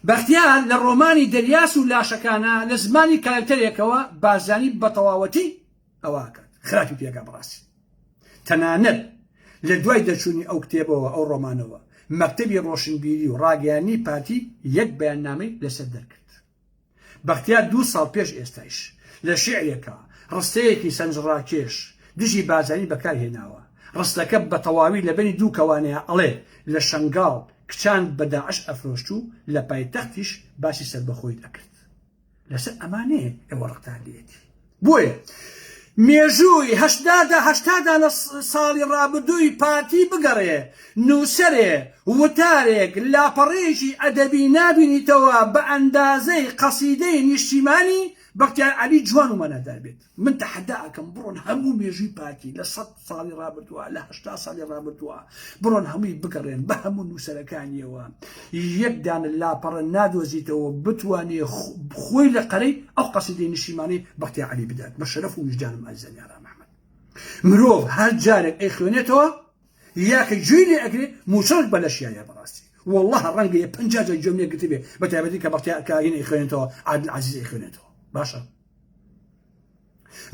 بەختیار لە ڕۆمانی دەریاس و لاشەکانا لە زمانی کارەکتەرێکەوە بارزانی بەتەواوەتی ئەوە ئەکات خراپی پێگا بەڕاستی تەنانەت لە دوای دەرچوونی ئەو کتێبەوە ئەو ڕۆمانەوە مەکتەبی ڕۆشنبیری و ڕاگەیاندنی پارتی یەک بەیاننامەی لەسەر دەرکرد بەختیار دوو ساڵ پێش ئێستایش لە شیعرێکا ڕستەیەکی سەنجڕاکێش. دژی بارزانی بەکار هێناوە. ڕستەکە بە تەواوی لە بەینی دوو کەوانەیە ئەڵێ لە شەنگاڵ کچان بە داعش ئەفرۆشت و لە پایتەختیش باسی سەربەخۆیت ئەکرد. لەسەر ئەمانەیە ئێوە ڕقتان لێیەتی. بۆیە مێژووی هەشتادا هەشتادا لە ساڵی ڕابردووی پارتی بگەڕێ نووسەرێ وتارێک لاپەڕەیەکی ئەدەبی نابینیتەوە بە ئەندازەی قەسیدەی نیشتیمانی بەختیار عەلی جوان و مانادار بێت. من تەحەدا ئەکەم بڕۆن هەموو مێژووی پارتی لە سەد ساڵی ڕابردووە لە هەشتا ساڵی ڕابردووە بڕۆن هەمووی بگەڕێن بە هەموو نووسەرەکانیەوە یەک دانە لاپەڕە نادۆزیتەوە بتوانێ خۆی لە قەرەی ئەو قەسیدەی نیشتیمانی بەختیار عەلی بدات بە شەرەف و ویژدانم ئازیزانی ئارام ئەحمەد مرۆڤ هەر جارێک ئەیخوێنێتەوە یا کە گوێی لێ ئەگرێ موچڕک بە لەشیایە بەڕاستی واللە ڕەنگە یە 50 جار گوێم لێ گرتبێ بە تایبەتی کە بەختیار کە هین ئەیخوێنێتەوە عادل عەزیز ئەیخوێنێتەوە باشە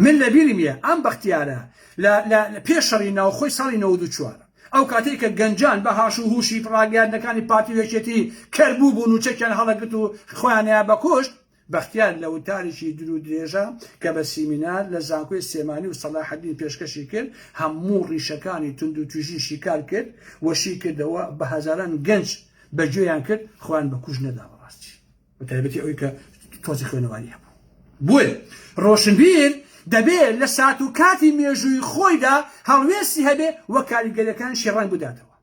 من لە بیرم یە ئەم بەختیارە لە لە پێش شەڕی ناوخۆی ساڵی 94 ئەو کاتەی کە گەنجان بە هاش و هوشی ڕاگەیاندنەکانی پارتی و یەکێتی کەر بوو بوون و چەکیان هەڵەگرت و خۆیانیان بەکوشت بەختیار لە وتارێکی دوور و درێژە کە بە سیمینار لە زانکۆی سلێمانی و سەلاحەدین پێشکەشی کرد هەموو ڕیشەکانی توندوتیژی شیکار کرد و شی کردەوە بە هەزاران گەنج بە گوێیان کرد خۆیان بە کوشت نەدا بەڕاستی بە تایبەتی ئەوەی کە تۆزی خوێنەواری هەبوو بۆیە ڕۆشنبیر دەبێ لە سات و کاتی مێژووی خۆیدا هەڵوێستی هەبێ و کاریگەریەکانشی ڕەنگ بداتەوە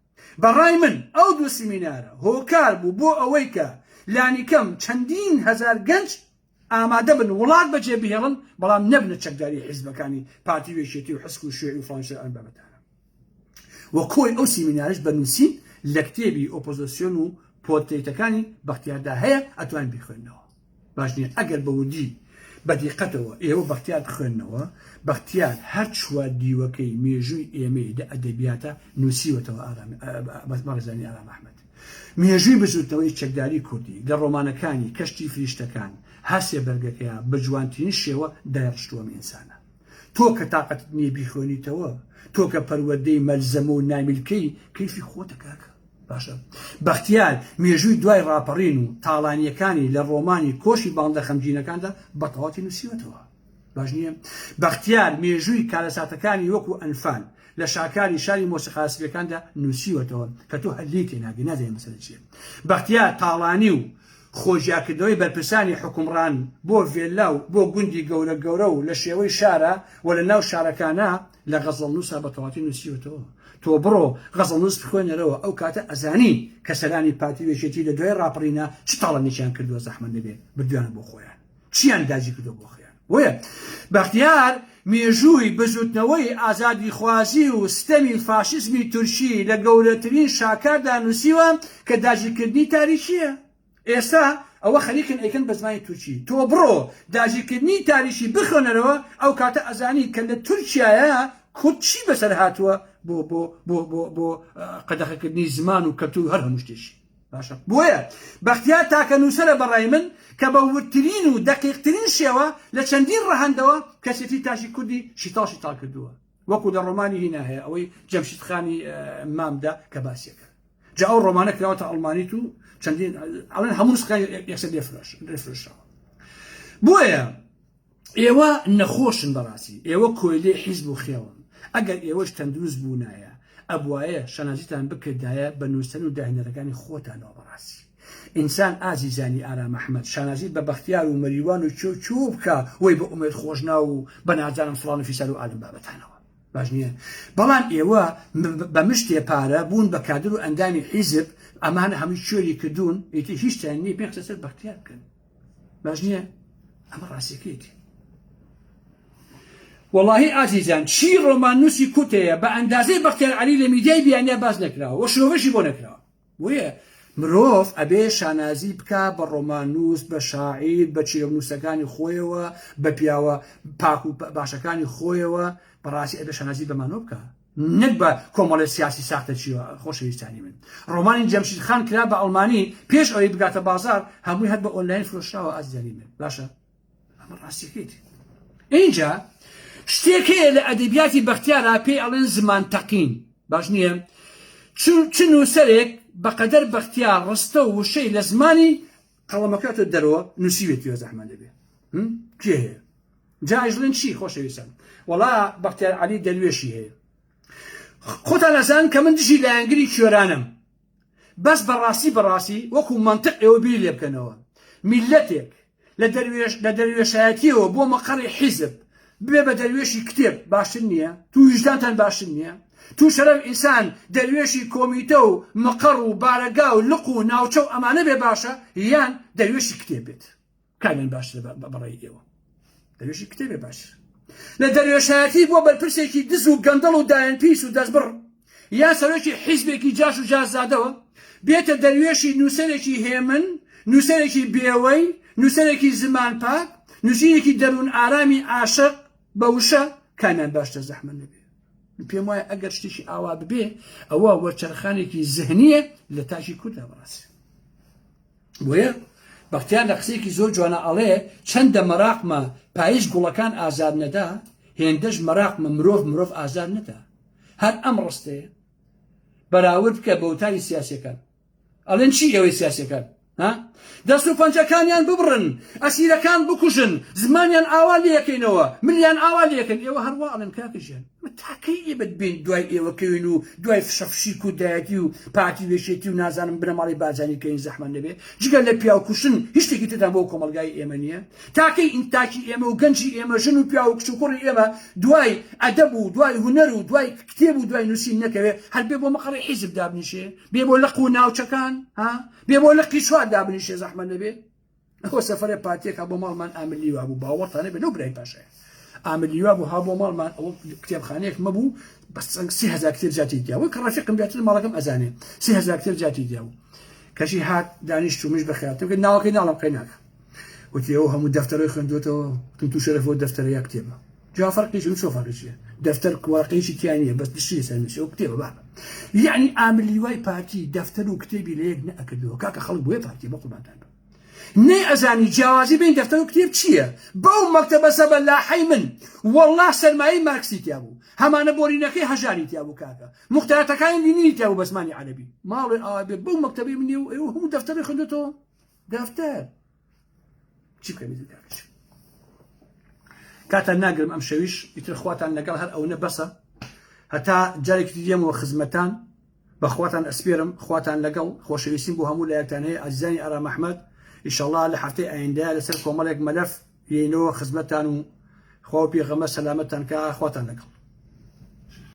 بە ڕای من ئەو دوو سیمینارە هۆکار بوو بۆ ئەوەی کە لانیکەم چەندین هەزار گەنج ئامادە بن وڵات بەجێ بهێڵن بەڵام نەبنە چەکداری حیزبەکانی پارتی و یەکێتی و حسک و شوێعی و فڵان ئەم بابەتانە و کۆی ئەو سیمینارش بە نووسین لە کتێبی ئۆپۆزیسیۆن و پۆرترەیتەکانی بەختیاردا هەیە ئەتوان بیخوێنەوە باش نییە ئەگەر بە وردی بە دیقەتەوە ئێوە بەختیار بخوێنەوە بەختیار هەر چوار دیوەکەی مێژووی ئێمەی لە ئەدەبیاتە نووسیوەتەوە ئارام بەڕێزانی ئارام ئەحمەد مێژووی بزووتنەوەی چەکداری کوردی لە ڕۆمانەکانی کەشتی فریشتەکان هەرسێ بەرگەکەیان بە جوانترین شێوە دایڕشتووە ئەم ئینسانە تۆ کە تاقەتت نییە بیخوێنیتەوە تۆ کە پەروەردەی مەلزەمە و نامیلکەی کەیفی خۆتە کاکە باشە بەختیار مێژووی دوای ڕاپەڕین و تاڵانیەکانی لە ڕۆمانی کۆشی باڵندە خەمگینەکاندا بە تەواوەتی نووسیوەتەوە باش نییە بەختیار مێژووی کارەساتەکانی وەکو ئەنفال لە شاکاری شاری مۆسیقا سپیەکاندا نووسیوەتەوە کە تۆ هەر لێی تێناگەی نازانی مەسەلە چییە بەختیار تاڵانی و خۆجیاکردنەوەی بەرپرسانی حوکمڕان بۆ ڤێللا و بۆ گوندی گەورە گەورە و لە شێوەی شارە و لە ناو شارەکانا لە غەزەڵنووسا بە تەواتی نووسیوەتەوە. تۆ بڕۆ غەزەڵنووس بخوێنەرەوە ئەو کاتە ئەزانی کە سەرانی پارتی و یەکێتی لە دوای ڕاپەڕینا چ تاڵانێکیان کردووە زەحمەت نەبێ بردویانە بۆ خۆیان چیان داگیر کردووە بۆ خۆیان. بۆیە بەختیار مێژووی بزووتنەوەی ئازادیخوازی و ستەمی فاشیزمی تورکی لە گەورەترین شاکاردا نووسیوە کە داگیرکردنی تاریکییە. ئێستا ئەوە خەریکن ئەیکەن بە زمانی تورکی. تۆ بڕۆ داگیرکردنی تاریکی بخوێنەرەوە ئەو کاتە ئەزانی کە لە تورکیایە کورد چی بەسەر هاتووە بۆ بۆ بۆ بۆ بۆ قەدەخەکردنی زمان و کەلتور و هەر هەموو شتێکی. باشە بۆیە بەختیار تاکە نووسەرە بە ڕای من کە بە وردترین و دەقیقترین شێوە لە چەندین ڕەهەندەوە کەسێتی تاکی کوردی شیتاڵ شیتاڵ کردووە وەکو لە ڕۆمانی هینا هەیە ئەوەی جەمشید خانی مامدا کە باسیەکە جا ئەو ڕۆمانە کراوەتە ئەڵمانیت و چەندین ئەڵێن هەموو نسخەکان یەکسەر لێ فرۆشراوە بۆیە ئێوە نەخۆشن بەڕاستی ئێوە کۆیلەی حیزب و خێڵن ئەگەر ئێوەش تەندروست بوونایە ئەبوایە شانازیتان بکردایە بە نووسەر و داهێنەرەکانی خۆتانەوە بەڕاستی ئینسان ئازیزانی ئارام ئەحمەد شانازی بە بەختیار و مەریوان و کێ و کێ بکا وەی بە ئومێد خۆشناو و بە نازانم فڵان و فیسار و ئالم بابەتانەوە باش نییە بەڵام ئێوە بە مشتێ پارە بوون بە کادر و ئەندامی حیزب ئەمانە هەمووی کوێری کردوون ئیتر هیچتان نییە پێ قسە سەر بەختیار بکەن باش نییە ئەمە ڕاستیەکەیەتی وەڵاهی ئازیزان چی ڕۆماننووسی کورد هەیە بە ئەندازەی بەختیار عەلی لە میدیای بیانیا باس نەکراوە و شرۆڤەشی بۆ نەکراوە بۆیە مرۆڤ ئەبێ شانازی بکا بە ڕۆماننووس بە شاعیر بە چیرۆکنووسەکانی خۆیەوە بە پیاوە پاک و باشەکانی خۆیەوە بەڕاستی ئەبێ شانازی بەمانەوە بکە نەک بە کۆمەڵی سیاسی ساختەچیوە خۆشەویستانی من ڕۆمانی جەمشید خان کرا بە ئەڵمانی پێش ئەوەی بگاتە بازار هەمووی هەر بە ئۆنلاین فرۆشراوە ئازیزانی من باشە ئەمە ڕاستیەکەیتی اینجا شتێک هەیە لە ئەدەبیاتی بەختیارا پێی ئەڵێن زمان تەقین باش نییە چ نووسەرێک بەقەدەر بەختیار ڕستە و وشەی لە زمانی قەڵەمەکەتە دەرەوە نووسیوێتی زەحمە دەبێ کێ هەیە؟ جا ئەیڵێن چی خۆشەویستان؟ وەڵا بەختیار عەلی دەروێشی هەیە. خۆتان ئەزانن کە من دژی لایەنگری کوێرانم. بەس بەڕاستی بەڕاستی وەکو مەنتق ئێوە بیری لێ بکەنەوە. میللەتێک لە دەروێش لە دەروێشایەتیەوە بۆ مەقەڕی حیزب ببێ بە دەروێشی کتێب باشتر نییە؟ تو ویژدانتان باشتر نییە؟ تو شەرەف ئینسان دەروێشی کۆمیتە و مقەڕ و بارەگا و لق و ناوچە و ئەمانە بێ باشە یان دەروێشی کتێب بێت؟ کامیان باشترە بەڕای ئێوە؟ دەروێشی کتێبێ باشتر. لە دەروێشایەتی بۆ بەرپرسێکی دز و گەندەڵ و دایەن پیس و دەستبڕ یان سەرۆکی حیزبێکی جاش و جاشزادەوە بێتە دەروێشی نووسەرێکی هێمن، نووسەرێکی بێوەی، نووسەرێکی زمان پاک، نووسینێکی دەروون ئارامی عاشق بە وشە، کامیان باشترە زەحمەت نەبێ؟ من پێم وایە ئەگەر شتێکی ئاوا ببێ ئەوە وەرچەرخانێکی زهنییە لە تاکی کورددا بەڕاستی. بۆیە بەختیار لە قسەیەکی زۆر جوانە ئەڵێ چەندە مەراقمە پاییز گوڵەکان ئازار نەدا هێندەش مەراقمە مرۆڤ مرۆڤ ئازار نەدا. هەر ئەم ڕستەیە بەراورد بکە بە وتاری سیاسیەکان ئەڵێن چی ئێوەی سیاسیەکان ها دەست و پەنجەکانیان ببڕن ئەسیرەکان بکوژن زمانیان ئاوا لەکەینەوە ملیان ئاوا لەکەن ئێوە هەروە ئەڵێن کاکە ژیان تاکەی ئێبەت بین دوای ئێوە کەوین و دوای فشەفشی کوردایەتی و پارتی وێشێتی و نازانم بنەماڵی بارزانی کەین زەحمەت نەبێ جگە لە پیاو کوشتن هیچ شتێکی ترتان بۆ کۆمەڵگای ئێمە نییە تاکەی ئینتاکی ئێمە و گەنجی ئێمە ژن و پیاو و کچ و کوڕی ئێمە دوای ئەدەب و دوای هونەر و دوای کتێب و دوای نووسین نەکەوێ هەر بێ بۆ مەقەڕی حیزب دابنیشێ بێ بۆ لق و ناوچەکان ها بێ بۆ لقی چوار دابنیشێ زەحمەت نەبێ ئەوە سەفەرێ پارتیەکە بۆ ماڵمان ئامر لیوا بوو باوەڕتان نەبێ لەو برای پاشایە ئامر لیوا بوو ها بۆ ماڵمان ئەوە کتێبخانەیەک مەبوو بەس 3000 کتێب زیاتی دیاوە کە ڕەفیقم بێتر ماڵەکەم ئەزانێ 3000 کتێب زیاتی دیاوە کەچی هات دانیشت و منیش بەخێراتم کرد ناوەکەی ناڵم قەی ناکە وتی ئەو هەموو دەفتەرەی خوێندوێتەوە وتم تو شەرەفەوە دەفتەرە یا کتێبە جا فەرقی چی چۆ فەرقی چیە دەفتەر وەرەقەیەکی تیا نییە بەس دشتی لەسەر نووسی ئەو کتێبە بابە یعنی ئاملیوای پارتی دەفتەر و کتێبی لە یەک نەئەکردەوە کاکە خەڵک بۆیە پارتی بە قوربانتان بم نەی ئەزانی جیاوازی بین دەفتەر و کتێب چییە بەو مەکتەبە زەبەلاحەی من والله سەرمایەی مارکسی تیا بوو هەمانە بۆرینەکەی هەژاری تیا بوو کاکە مختارەتەکانی لینینی تیا بوو بە زمانی عەرەبی ماڵێ ئاوا بێ بەو مەکتەبەی منی و ئێوە هەموو دەفتەری خوێندۆتەوە دەفتەر چی بکەم ئیتر کاکە چی کاتان ناگرم ئەم شەویش ئیتر خواتان لەگەڵ هەر ئەونە بەسە هەتا جارێکی تر دێمەوە خزمەتان بەخواتان ئەسپێرم خواتان لەگەڵ خۆشەویستیم بۆ هەموو لایەکتان هەیە ئازیزانی ئارام ئەحمەد ئیشەڵا لە هەفتەی ئایندەیا لەسەر کۆمەڵێک مەلەف یەینەوە خزمەتتان و خوا و پێغەمبەر سەلامەتتان کا خواتان لەگەڵ.